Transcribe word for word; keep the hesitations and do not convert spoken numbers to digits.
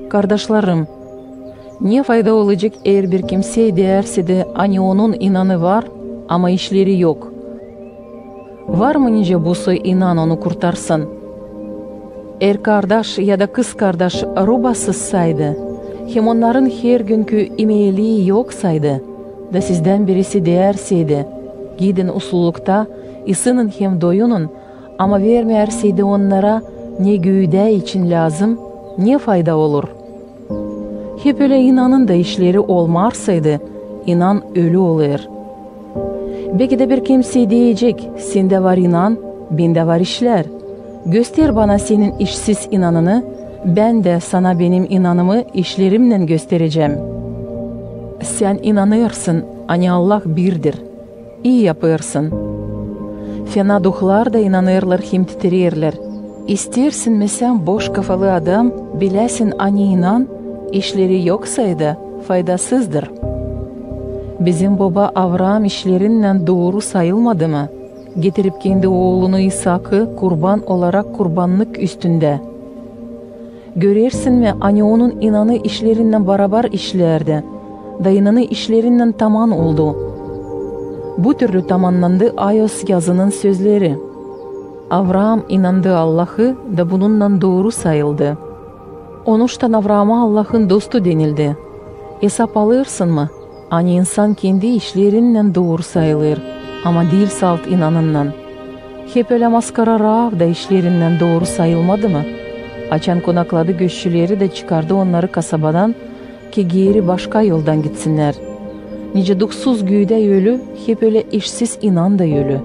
Kardaşlarım, ne fayda olacek, eer bir kimsey deyärsä dä, ani onun inanı var, ama işleri yok? Var mı nicä bu soy inan onu kurtarsın? Eer kardaş ya da kızkardaş rubasız saydı, hem onnarın hergünkü imeelii yok saydı, da sizdän birisi deyärseydi: "Gidin uslulukta, isının hem doyunun", ama vermeerseydi onnara, ne güüdä için lääzım, ne fayda olur? Hep ölä inanın da işleri olmarsaydı, inan ölü olêr. Beki dä bir kimsey deyecek: "Sendä var inan, bendä var işlär. Göster bana senin işsiz inanını, bän dä sana benim inanımı işlerimnän gösterecäm." Sän inanêrsın, ani Allah birdir. İi yapêrsın. Fena duhlar da inanêrlar hem titrerlär. İsteersin mi sän, boş kafalı adam, biläsin, ani inan, işleri yok saydı, faydasızdır? Bizim boba Avraam işlerinnän dooru sayılmadı mı, getirip kendi oolunu İsaakı kurban olarak kurbannık üstündä? Görersin mi, ani onun inanı işlerinnän barabar işlärdi, da inanı işlerinnän taman oldu. Bu türlü tamannandı ayos yazının sözleri: "Avraam inandı Allahı, da bununnan dooru sayıldı." Onuştan Avraama Allahın dostu denildi. Esap alêrsın mı, ani insan kendi işlerinnän dooru sayılêr, ama diil salt inanınnan? Hep ölä maskara Raav da işlerinnän dooru sayılmadı mı, açan konakladı göççüleri da çıkardı onnarı kasabadan, ki geeri başka yoldan gitsinnär? Nicä duhsuz güüdä ölü, hep ölä işsiz inan da ölü.